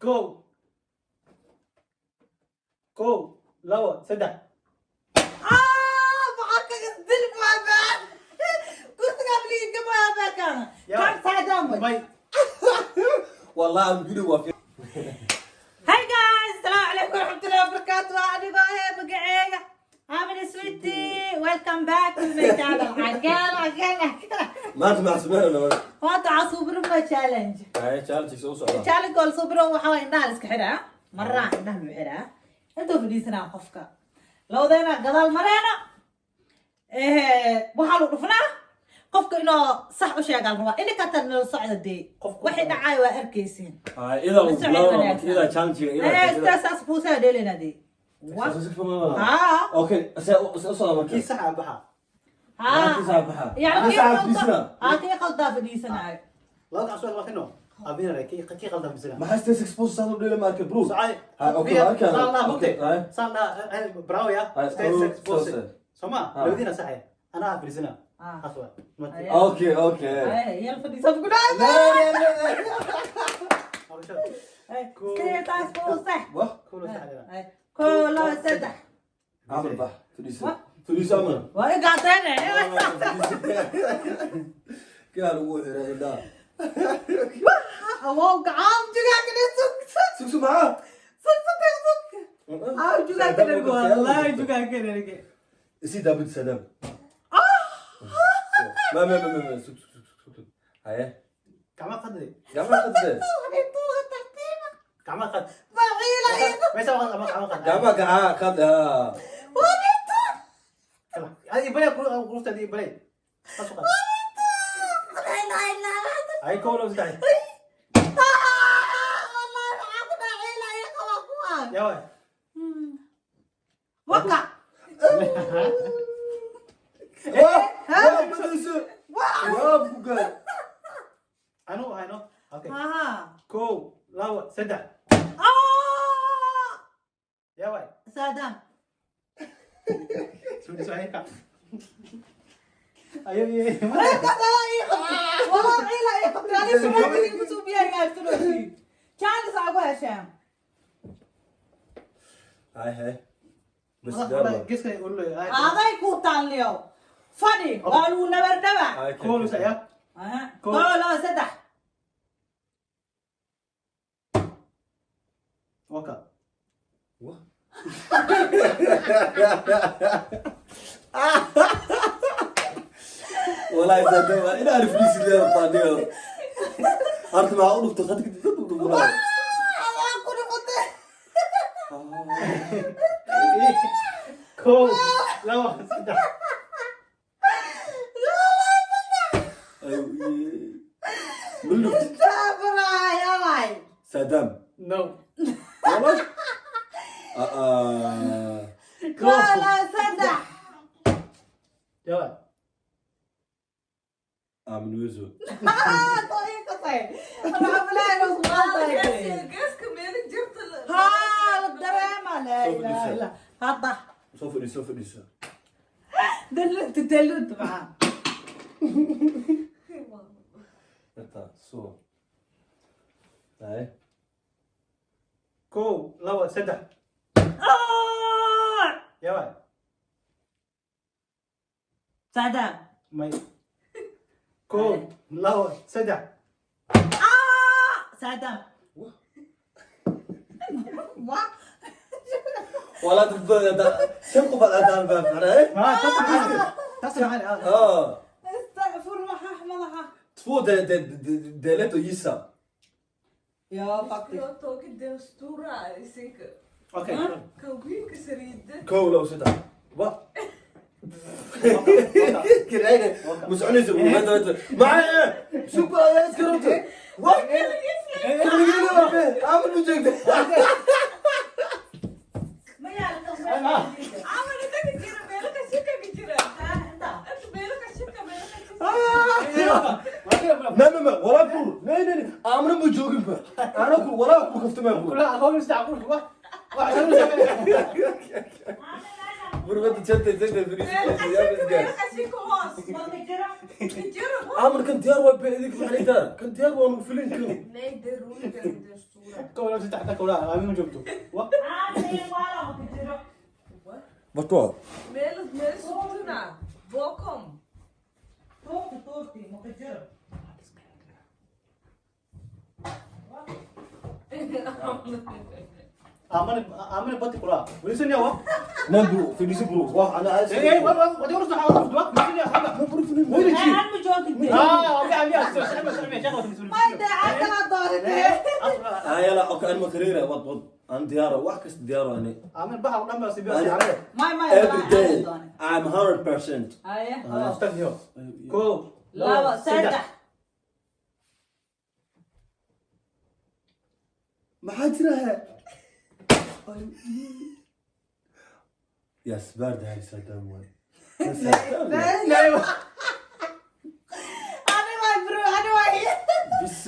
Kow. Kow, labo, saddex. Ah, maxaa kaga dil baa kursiga bliga baa kan. Ya. Kan saadam way. May. Wallahi aan video waa Hi guys, assalamu alaikum warahmatullahi wabarakatuh. Anigoo ah magacayga Amina Sweetie. Welcome back to my channel. Again, again, again. Maanta maxaa sameynayna? Maanta waxaa suubinuma challenge. Ay, challenge soo socda. Challenge oo la suubino waxaa waaye indhaha la iska xiraa. Maraa indhaha lagu xiraa. Intuu fadhiisanaa qofka. Labadeena gadaal mareena. Waxaa lagu dhufanaa qofka inuu sax u sheegaa la rabaa. Idinka hataa nala socda dee. Qofka- Waxay dhacay waa arkaysiin. Ay, ida uu La socod bilaabo wanaagsan. ida challenge ida. Sidaas saas kuusaa dheelayna dee. What? Haa. Okay, se u socda marka. Kii sax ah baxa. ها Kii sax baxa. يعني Kii kii sax qalda fadhiisana. haa, kii qaldaa fadhiisanaayo. Laba gacan soo markino. Abina kii qaldan bisina. Maxaa stay six post soo dheelay marka, bro? Socay. Hay, okay, halkan. Saan laa Okay, mugtay. hay. Saan laa bravo ya. Hay, Stay six post. soo. Soma, Ha. labadiina sax ah. Anaa fadhiisana. Ah. Aswa. Ay. Okay. Ay, yala fadhiisan ku dhaay. La la la. Sidaas kuuse. Wah, Kow labo saddex. Kow, labo, saddex. Amal bah. Fadhiisa. Wah. Fadhiisa Amal. Waa i gaateene. Kaa lagu xiray indhaha. Awow gacan jugaa kana sug. Sug sug maxaa? Sug sug sug. Aw jugaa kana wallahi jugaa kana. Isii daabid Saddam. Ma ma ma ma sug sug sug sug. Haye. Gacmaha qadde. Gacmaha qadde. Gacmaha qad. Baciila iigu. Meesha waa gacmaha qad. Gacmaha gaca qad ha. Kala. Ay balay qurufta di balay. Qaso qad. La ilaha illa Allah. Ay, kow labo saddex. Wallahi waxaa ku dhaciila iiga waa kuwaan. Yaa waay. Waka. Wah, wah, fadhiiso. Wah, ku gaar. Anu hayno. Okay. Aha. Kow, labo, saddex. Ah! Yaa waay. Saddam. Soo soo hayka. Ayo ayo. والله عيلة يا قبل علي سمعت كتب يا يا كان صعب هشام. Hay hay. Bas daaba. Geeska ulu. هذا يكون اليوم فني قالوا نبر نبع. Hay. Kow labo saddex. ها لا سدح. Waka. Wah. Wallahi Saddam ina arif fadhiisi leeyahay taaniyo. Horta maxaa u dhuftay khadka dad u dhuftay. هذا كل قطع. Kow, labo, saddex. Ma dhuftay? يا باي. Saddam. No. Wallahi. Ah. لا لا سدح. Yaa waay. Amin Wezo. طيب طيب انا عملها له صغير. Geeska meelo jirta. ها الدراما لا اله الا هذا. Soo fadhiiso, soo fadhiiso. دلت دلت معاه. Inta soo. Hay. Kow, labo, saddex. آه! Yaa waay. سعدان. May. Kow, labo, saddex. آه! سعدان. Wah. Walaa dad badan shan qof aad aadaan baa ficnaa. Ha, tas maxaa? Tas maxaa? Ah. استغفر الله احمدها. Två, det är lätt att gissa. يا فاكتي. Jag har tagit den stora i sinken. Okay. Kan saliida. Kow, labo, saddex. Va? Kirayne. Ma soconayso? Vänta, vänta. Maxay? Sug bal ayaa iska rabta. Wa? Keligeen waa be. Amal ma joogta. ما يعرف. Camal inta ka jira meelo qashinka ka jira. Inta meelo qashinka meelo qashinka. Ma ma ma walaa bur. Nej nej nej. Amna ma joogin ba. Ana ku walaa ku kaftamay bur. Kula aqoon saddex quruf wax. Wax. Bur wada janta janta Meelo fariis. qashinka meelo qashinka hoos. Ka jira hoos. Amar kan diyaar waa be idinka maxay taa? Kan diyaar waa nu filin kan. Nej, det är roligare med den stora. Kow, laba, saddex ta kula aamin joogto. Wa Aamin wala ma ku jiro. Vad? Meel meel sugtuna. Bakom. Tuurti tuurti ma ku jiro. aamin aamin bati kula. Welisan yawa. Man bro, fadhiiso bro. Wax ana Eh eh wa wa wadi urus waxa urus wa. Welisan yawa. Weli ji. Aan ma joogin. Ah, abi abi asoo sacma sacma shaqo sacma. May daacad kala dooratee. Ah yala, okay, أنا مكريرة wad wad. أنا diyaaro wax kasta diyaaro ani. Aamin baxa u dhanba si biyo si. May may. Every day I'm 100%. Haye. Astag yo. Ko Laba, saddex. Maxaa jira he? Yes, baard hay Saddam waay. Ani waay bro, ani waay. Bis.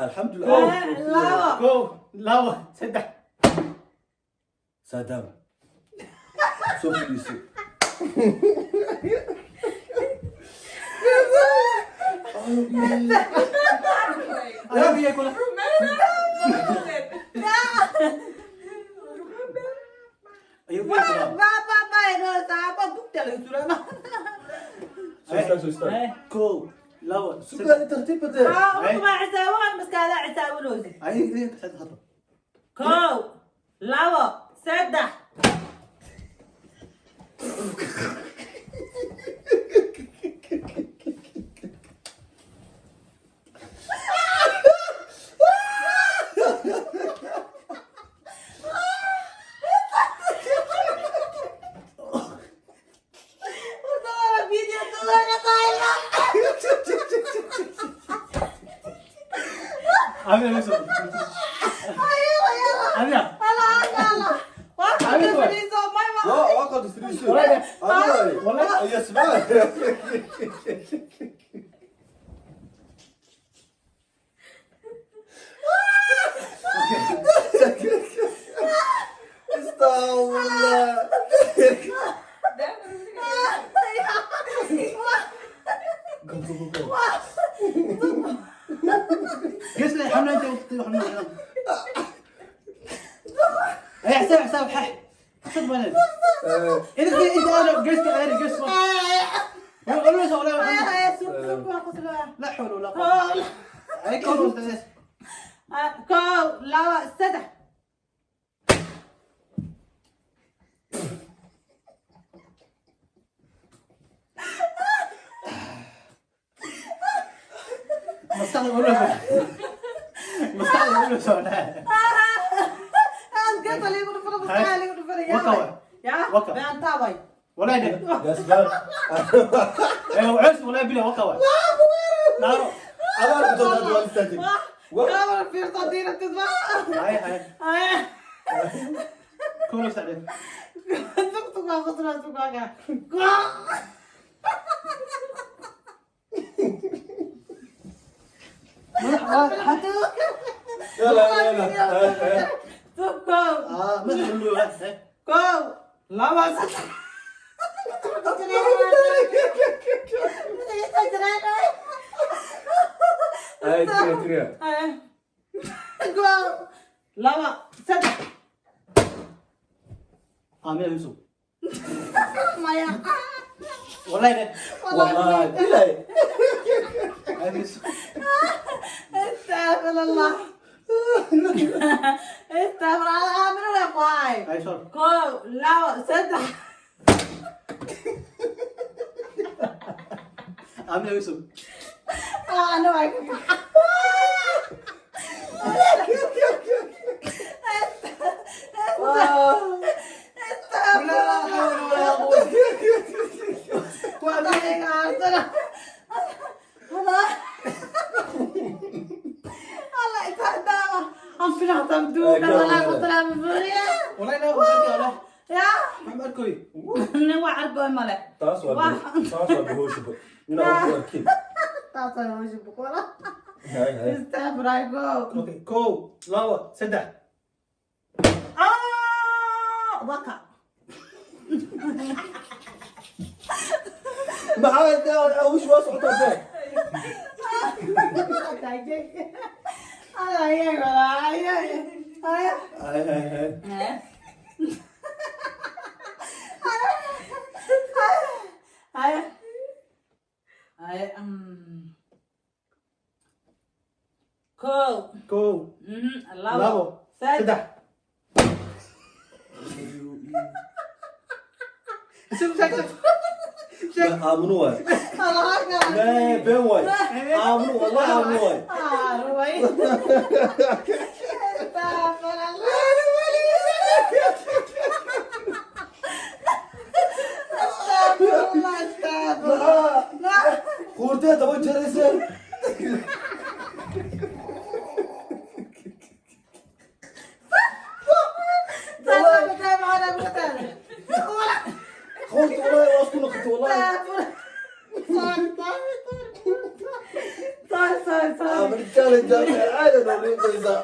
Alxamdulillah. Laba. Ko laba, saddex. Saddam. Soo fadhiiso. Abi kula. Ayo biyo kula. Soo istaag, soo istaag. Ko laba, saddex. Sugaa tartiib badee. Ay saddex hadda. Kow, labo, saddex. Aamin aamin soo. Aamin. Waa waa qad fadhiiso. Wallahi. Yes, baard. Astagfirullah. Go, go, go, go. قلت لي حمله انت وقت حمله. اي حساب حساب حح. حساب ما انت انت انا قلت انا قلت ولا ولا لا حول ولا قوه. اي كل Kow, laba, saddex. مستحيل اقول له مستحيل اقول له. ولا يدري. Yes, baard. ايوه عرس ولا بلا وقوة. نارو. Abaar ku doontaa waa istaagin. هاي هاي. كل سنة. Yala yala. اه ما تقول. Kow, laba, saddex. Ay, tira tira. Kow, laba, saddex. امين يوسف. Maya. والله ده. Wallahi billahi. يوسف. Astagfir Allah. Astagfir Allah. Aamin waay. هاي شر. Kow, laba, saddex. امين يوسف. Ana waay ku لا حول ولا قوة. والله لا والله ما اركوي. Taas waa taas waa bahooshba. Inaa ku arkin. Hay hay. اوكي كو laba, saddex. Maxaa wish waa socotaa bee. Istaajay. Ay, ay, ay, ay, ay. Ay, ay, ay. Ay. Ay, Kow. Kow, Labo. labo, Saddex. saddex. Sug, sheeg, sheeg. Sheeg. Aamino waay. Nee, been waay. Aamino, wallahi aamino waay. Ah, ruway. Astaghfirullah. Astaghfirullah, astaghfirullah. Qoortee daba jarayseen. Qoorta wallahi waa isku noqotay wallahi. Sorry, sorry, sorry. Aamino challenge aad oo liiqaysaa.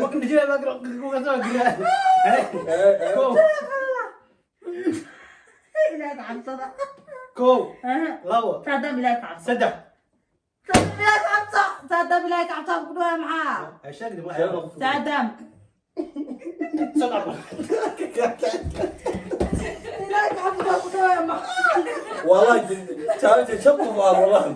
Marka nijira baa kuga soo gira. Kow, Ilaahay ka cabsada. kow, labo, Saddam ilaahay ka cabsada. saddex. Saddam ilaahay ka cabsa. Saddam ilaahay ka cabsa ku dhawaay maxaa? Ay, sheeg dib. Saddam. Saddex. Ilaahay ka cabsada ku dhawaay maxaa? Wallahi challenge shan qof ah wallahi.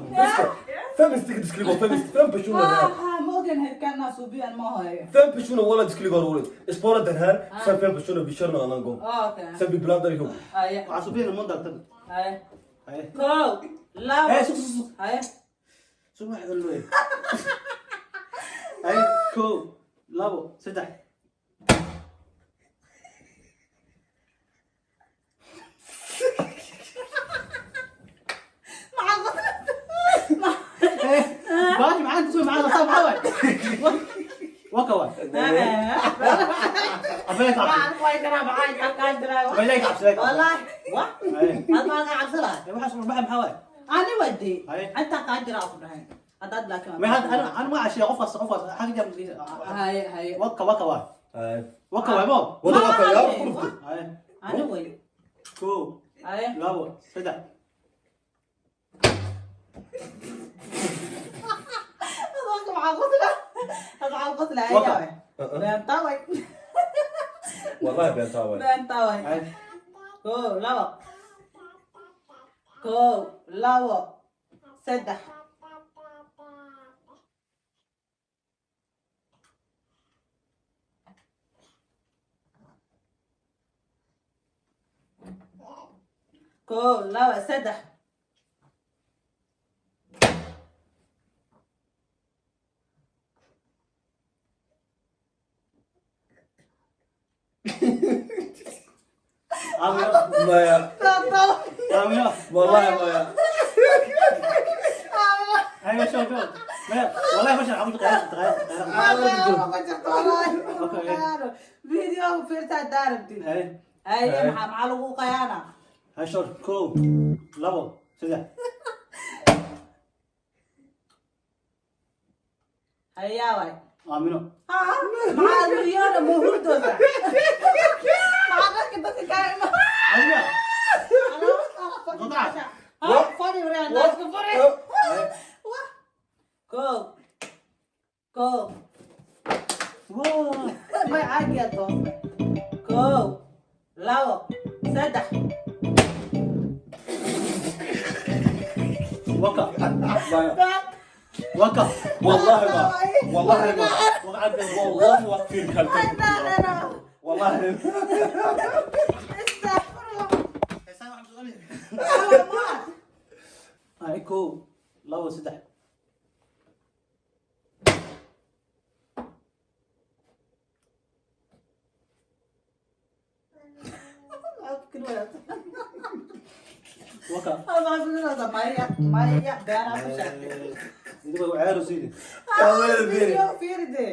Fem stycken det skulle gå, fem personer det här. Aha, ma ogen herkana suubiyan ma hayo. Fem personer wallah det skulle vara roligt. Spara den här, sen fem personer vi kör någon annan gång. Okay. Sen vi blandar ihop. Haya. Waxaa suubiyana mondag tan. Haya. Haye. Kow, labo. Hey, sug, sug, sug. Haya. Sug, wax idin leeyahay. Haye, kow, labo, saddex. Maxaa qoslaysaa? Baashi maxaa inta soo maxaa saa maxaa waay? Waka waay. Abay ka cabsi. Waxaan ku jiraa maxaa kaan jiraa. Abay ka cabsi. Wallahi, wa? Haye. Aad ma ka cabsada? Waxaas maxaa maxaa waay? Ani wadi. Haye. Inta kaan jiraa ku dhahay. Haddaad laakiin. Ma had ana ma cashiya qofkaas qofkaas xaga jam. Haye, haye. Waka waka waay. Nej. Waka waay mo. Vadå varför? Jag har inte. Haye. Ani way. Kow, Haye. labo, saddex. Maxaa qosla? Maxaa qosla? Waka. Beenta way. Wallahi beenta waay. Beenta way. Haye. Kow, labo. Kow, labo, saddex. Kow, labo, saddex. Aamino. Maya. Beenta way. Aamino. Wallahi maya. Haye, show show. Maya, wallahi ma shan qiyaas qiyaas qiyaas. Video fiirtaa daarabtid. Haye. Haye, maxaa maxaa lagu qayaana? Haye, show kow, labo, saddex. Hayaa waay. Aamino. Maxaa milyoona ma hurdooda? Maxaa dadka dadka kaa ima? Aamino. Fari waraa, naaska fari. Kow. Kow. Waa. May caagiyaa doonta. Kow, labo, saddex. Waka. Maya. Waka. Wallahi ma. Wallahi ma. Waka. Wallahi waa fiir kaltan. Wallahi. Astaghfirullah. Haye, kow, labo, saddex. Waka. Maya, maya, beeraa ku sheegtay. Idigo ceero siidi. Kaamera fiiri. Video fiiri dee.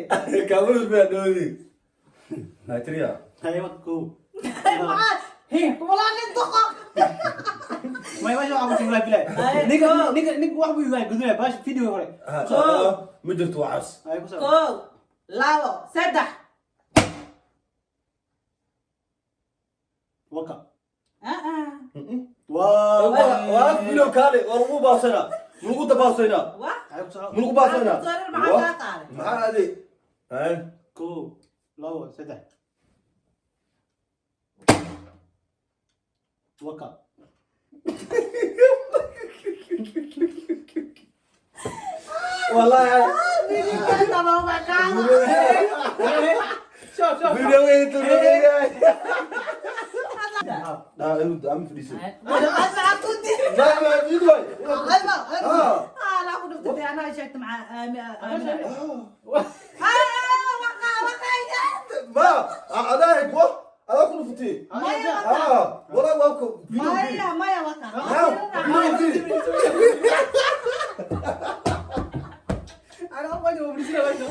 Kaamera fiiri dhoodi. Nigeria. Haye, waka kow. Maxaa? Hee, walaalin doqon. May ma shan ku bilaa. Ninka ninka ninka wax buu yahay gudunaya baash video hore. Ma jirto waxaas. Haye, ku soo. Kow, labo, saddex. Waka. Ah, ah. Waa. Waa video kaale waa lagu baasana. Lagu dabaasanaa. Wa? Ay, ku soco. Mulku baasana. Maxaa kaa qaaday? Maxaa adi? Hay. Kow, labo, saddex. Waka. Wallahi. Shoo, shoo. Video inta لا انت عم فريسه. ما ما فيديو. اه. لا ku dhuftay anaa sheegta maca. ما انا هيك انا كل فتي. اه والله واكو فيديو. Maya, maya, waka. فيديو. Ana ma joogo fariisina meesha.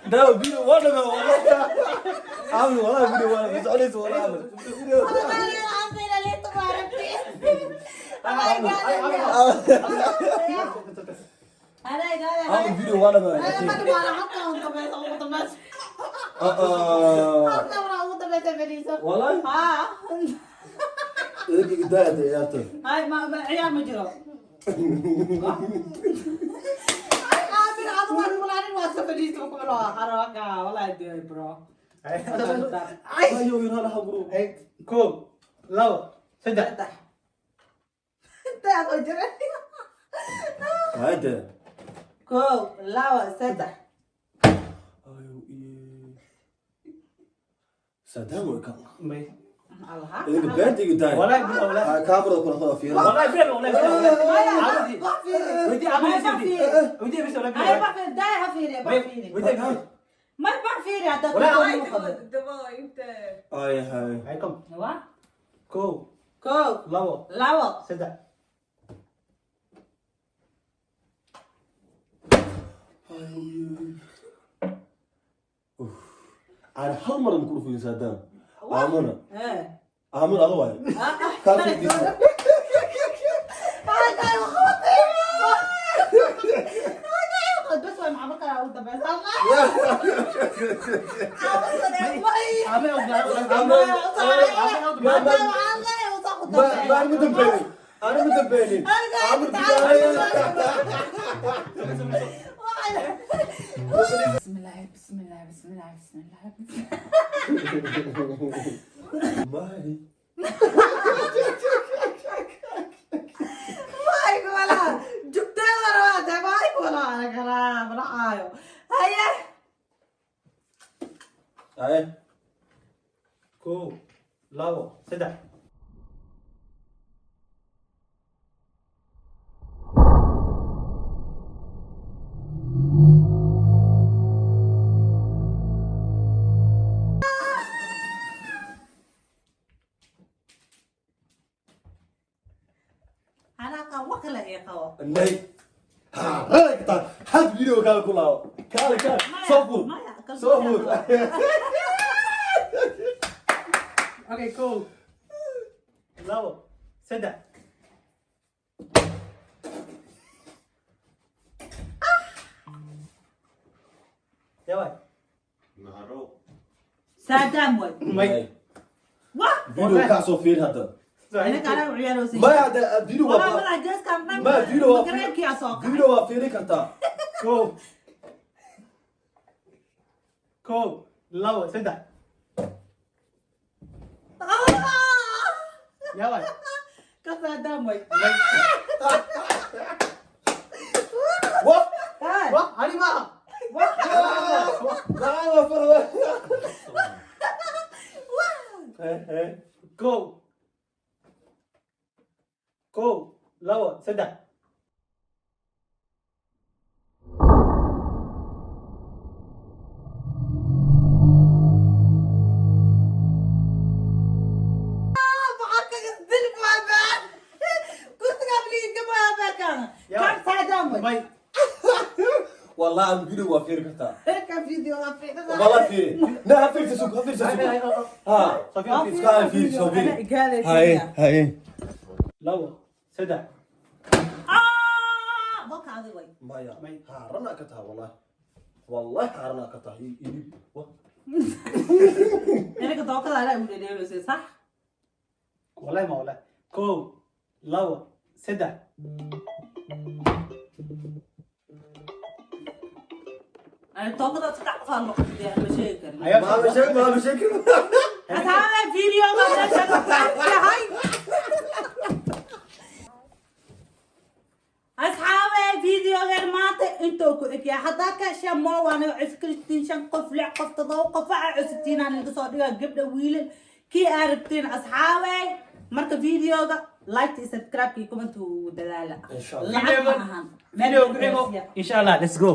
ده فيديو وانا ما والله عامل والله فيديو وانا بس عليه والله عامل. عامل فيديو وانا ما اه والله ده يا ترى. Hay ma ciyaar ma jiro. Aamin adu waan mulaanin waa soo fadhiista ku bilo haraka wallahi de bro. ايوه يلا حبرو. Ay, kow, labo, saddex. Saddex. Intaa ku jira. هذا. Kow, labo, saddex. ايوه سدام وكان. May. Allah. idinka beenta igu daaya. Wallahi bilaa, wallahi. Kaamirada kuna qoda fiira. Wallahi bilaa, wallahi bilaa. Maya, Caadi. wax fiiri. Weydii ama weydii. Weydii bis wallahi Ay bilaa. wax fiiri, daay ha fiiri, wax fiiri. Weydii bis. Ma wax fiiri hadda Walaa, ku qabo. Ay hay. Ay, kom. Wa? Kow, Kow, labo, labo. saddex. Aan hal mar ku dhufin Saddam. Aamuna. Eh. Aamun adu waay. Kaas fiirisa. Ay, ay, waxaa. Bas way macba kala ugu dambaysa. Allah. Ame Ma ma ma dambeeyay. Ana ma dambeeyay. Aamun. بسم الله بسم الله بسم الله بسم الله. Mahi. Ay. Kow, labo, saddex. Nay. Ha, ragta. Had video kala ku laawo. Kala kala. Soo fur. Soo fur. Okay, kow, labo, saddex. Yaa waay. Saadaam way. May. Wah! Video ka soo fiir hadda. Aniga anaa u ciyaaraysa. Ma hadda video Walaa waa walaa geeskaan dhan. Ma video waa Gareenkii soo kacay. Video waa fiiri kartaa. Kow. Kow, labo, saddex. Yaa waay. Ka saadaam way. Wah. Hey. Wah, ani maaha. Wah! Lacag waa fara. Hey hey. Kow. Kow, labo, saddex. Maxaa kaga dilib waa baa. Kursiga bliinka waa baa kan. Kan saadaam way. May. Wallahi aan video waa fiiri kartaa. Ka video waa fiirisa. Wallahi fiiri. Na ha fiirsa sug, ha fiirsa sug. Ha. Soo fiiri. Iska fiiri, soo fiiri. Haye, haye. Labo, saddex. Ah, boka adiga way. Maya. May. Haarana ka tahay wallahi. Wallahi haarana ka tahay. Idib. Wah. Aniga dookada alaa u dhedheeloysay sax? Wallahi ma wallahi. Kow, labo, saddex. Ani tookada saddex qof aan noqotay, ma sheegi karin. Ma sheeg, ma sheeg. Asxaabe, videoga meeshan ku yahay. Asxaabe, videogan maanta intuu ku egyahay. Haddaa ka hesheen moo waana cusubtiin, shan qof, lix qof, todoba qof, waxaa cusubtiin aan iga soo dhigaa, gabdha, wiilal, kii aa rabtiin. Asxaabe, marka videoga like iyo subscribe iyo comment ugu dadaala. Insha Allah. Lacag ma ahan. Video ku xigo, insha Allah. Let's go.